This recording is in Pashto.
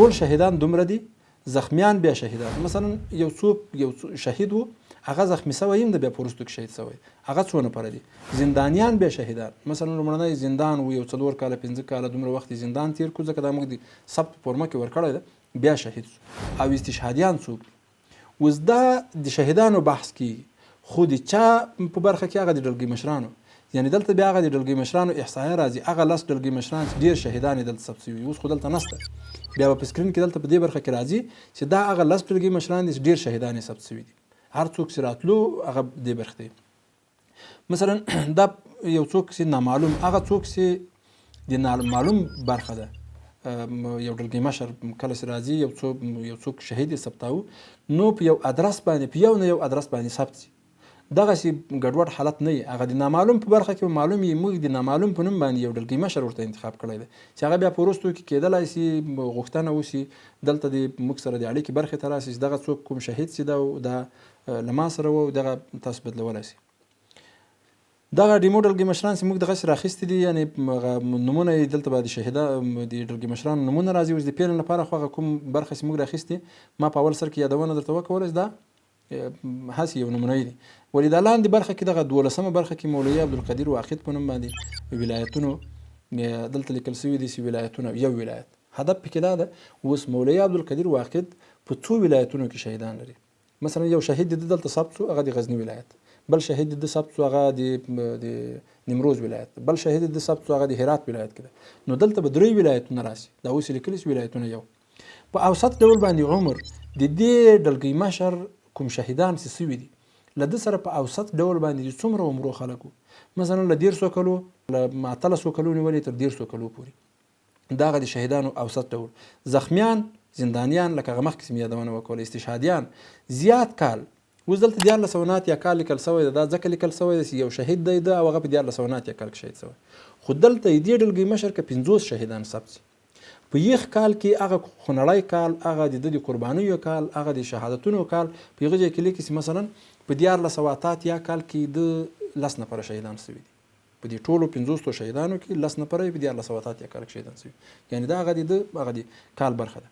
ټول شهیدان دومره دي، زخمیان بیا شهیدان، مثلا یو څوک یو شهید وو، هغه زخمی سوی هم ده، بیا په وروستو کې شهید سوی، هغه څو نفره دي. زندانیان بیا شهیدان، مثلا لومړنی زندان وو، یو 4 کاله 5 کاله دومره وخت زندان تیر کړو، ځکه دا موږ د ثبت په فورمه کې ورکړی ده، بیا شهید سو. او استشهادیان څوک دي؟ اوس دا د شهیدانو بحث کیږي، خو د چا په برخه کې؟ هغه د ډلګۍ مشرانو. یعنی دلته بیا هغه د ډلګۍ مشرانو احصایه راځي، هغه 10 ډلګۍ مشران چې ډیر شهیدان یې دلته ثبت شوي. اوس خو دلته نشته، بیا به په سکرین کې دلته په دې برخه کې راځي چې دا هغه 10 ډلګۍ مشران دي چې ډیر شهیدان یې ثبت شوي دي. هر څوک چې راتلو هغه دې برخې ته، مثلا دا یو څوک چې نامعلوم، هغه څوک چې د نامعلوم برخه ده، یو ډلګۍ مشر کله چې راځي، یو څوک شهید یې ثبتاوه، نو په یو ادرس باندې، په یو نه یو ادرس باندې ثبت شي. دغسې ګډوډ حالت نه وي. هغه د نامعلوم په برخه کې معلوم یي، موږ د نامعلوم په نوم باندې یو ډلګۍ مشر ورته انتخاب کړی دی چې هغه بیا په وروستو کې کېدلای شي غوښتنه وشي، دلته د موږ سره د اړیکې برخې ته راشي چې دغه څوک کوم شهید سي، دا دا له ما سره و، دغه تاسو بدلولای شئ. دغه ډیمو ډلګۍ مشران چې موږ دغسې راخیستي دي، یعنې هغه نومونه یې دلته به د شهیدا د ډلګۍ مشرانو نومونه راځي. اوس د پیل لپاره خو هغه کوم برخه چې موږ راخیستي، ما په اول سر کې یادونه درته وکوله چې دا هسې یو نمونه دي. ولې دا لاندې برخه کې، دغه 12مه برخه کې مولوي عبدالقدیر واقد په نوم باندې ولایتونو دلته لیکل شوي دي چې ولایتونه، یو ولایت. هدف پکې دا ده، اوس مولوي عبدالقدیر واقد په څو ولایتونو کې شهیدان لري. مثلا یو شهید د دلته ثبت شو، هغه د غزني ولایت. بل شهید د ثبت شو، هغه د نیمروز ولایت. بل شهید د ثبت شو، هغه د هرات ولایت کې ده. نو دلته به درې ولایتونه راشي. دا اوس لیکل شوي ولایتونه یو په اوسط ډول باندې عمر د دې ډلګۍ مشر کوم شهیدان چې سوي دي، له ده سره په اوسط ډول باندې د څومره عمرو خلکو، مثلا له 30 کلو، له 18 کلو نیولې تر 30 کلو پورې، دغه د شهیدانو اوسط ډول. زخمیان، زندانیان، لکه هغه مخکې چې مې یادونه وکوله، استشهادیان زیات کال. اوس دلته 1389 کال لیکل شوی دی. دا ځکه لیکل شوی دی چې یو شهید دی ده او هغه په 1389 کال کې شهید شوی. خو دلته د دې ډلګۍ مشر که 50 شهیدان ثبت شي په یخ کال کې، هغه خونړی کال، هغه د ده د قربانیو کال، هغه د شهادتونو کال، په هغه ځای کې لیکي چې مثلا په 1388 کال کې د 10 نفره شهیدان شوي دي. په دې ټولو 50 شهیدانو کې 10 نفره یې په 1388 کال کې شهیدان شوي. یعنې دا هغه د ده هغه د کال برخه ده.